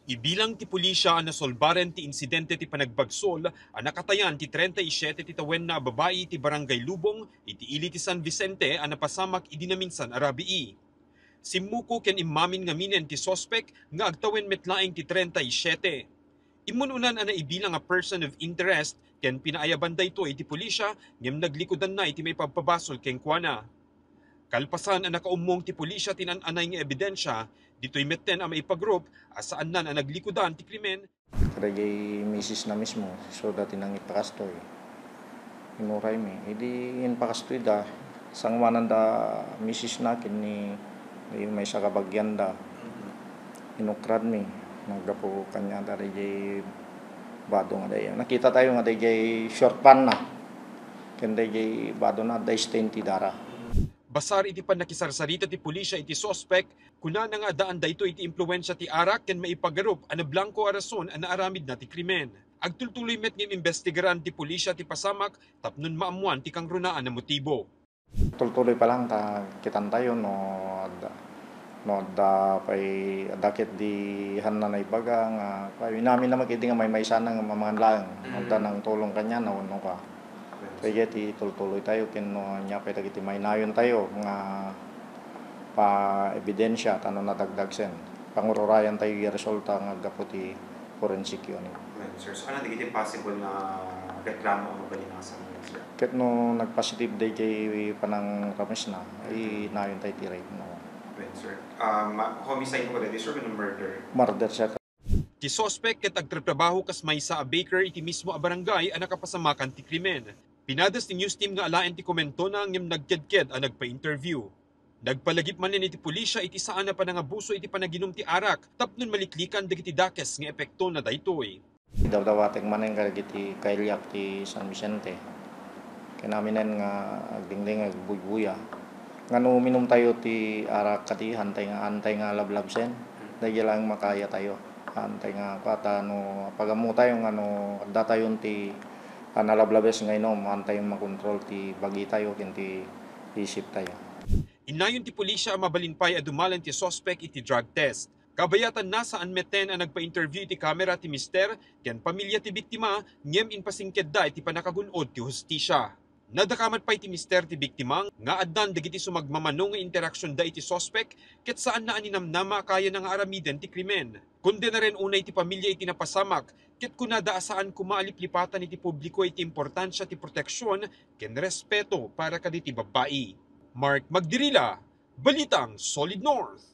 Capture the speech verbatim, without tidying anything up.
Ibilang ti pulisya a nasolbaren ti insidente ti panagbagsol a nakatayan ti treinta y siete ti tawenna a babai iti Barangay Lubong iti ili ti San Vicente a napasamak idi naminsan a rabii. Simmuko ken immamin ngaminen ti suspek nga agtawen met laeng ti treinta y siete. Immun-unan a naibilang a person of interest ken pinaayaban daytoy iti pulisya ngem naglikudanna iti maipabpabasol kenkuana. Kalpasan a nakaummong ti pulisya ti naan-anay nga ebidensya, ditoy metten a maipagrup a saannan a naglikudan ti krimen. Kadagiti misis na mismo, so dati nang ipakastoy. Inuray mi. Idi impakastoy da, sanguanan da misis na ken ni, ni may sakabagian da. Inukrad mi. Naggapu kanya da dayjay bado nga dayjay. Nakita tayo nga dayjay short pan na. Ken dayjay bado na, adda stain ti dara. Basar iti pannakisarsarita ti pulisya iti suspek, kunana nga addaan daytoy iti impluensia ti arak ken maipagarup a nablangko a rason a naaramidna ti krimen. Agtultuloy met nga imbestigaran ti pulisya ti pasamak tapno maammuan ti kangrunaan a motibo. Tultuloy pa lang ta kitan tayo no adda, no adda pay adda ket di hanna naibaga nga pay inamin naman ket di nga maymaysa na nga mamangan laeng. Mm. Adda nang tulong kanya na wenno ka. Kaya ti tultuloy tayo ken no ania pay dagiti mainayon tayo nga pa ebidensya ta no nadagdagsen. Pangururayan tayo iti resulta nga aggapu ti forensic unit. Well, sir, so ano dagiti possible nga reklamo a mabalin a sir? Ket no nagpositive dayjay panangrames na, ay nayon tayo ti rape, no? Well, sir, um, homicide mo dati, sir, wenno murder? Murder, sir. Ti suspek ket agtratrabaho kas maysa a baker iti mismo a barangay a nakapasamakan ti krimen. Pinades ti news team nga alaen ti komentona ngem nagkedked a nagpa-interview. Nagpalagip manen iti pulisya iti saan a panangabuso iti panaginum ti arak tapno maliklikan dagiti dakes nga epektona daytoy. Idawdawatek manen kadagiti kailiak ti San Vicente. Ken aminen nga agdingding agbuybuya. Nga no uminum tayo ti arak kadi, haantay nga, haantay nga lablabsen. Daydi laeng makaya tayo. Haantay nga kuata no pagammo tayo nga no adda tayon ti, ah, nalablabes nga inum, haantay makontrol ti bagi tayo ken ti isip tayo. Innayon ti pulisya a mabalin pay a dumalen ti suspek iti drug test. Kabayatanna, saan metten a nagpa-interview iti kamera ti mister ken pamilya ti biktima ngem impasingkedda iti pannakagun-od ti hustisya. Nadakamat pay ti mister ti biktima nga addan dagiti sumagmamano nga interaksionda iti suspek ket saanna a ninamnama a kayana nga aramiden ti krimen. Kondenaren unay ti pamilya iti napasamak ket kunada a saan koma a liplipatan iti publiko iti importansia ti proteksion ken respeto para kaditi babbai. Mark Magdirila, Balitang Solid North.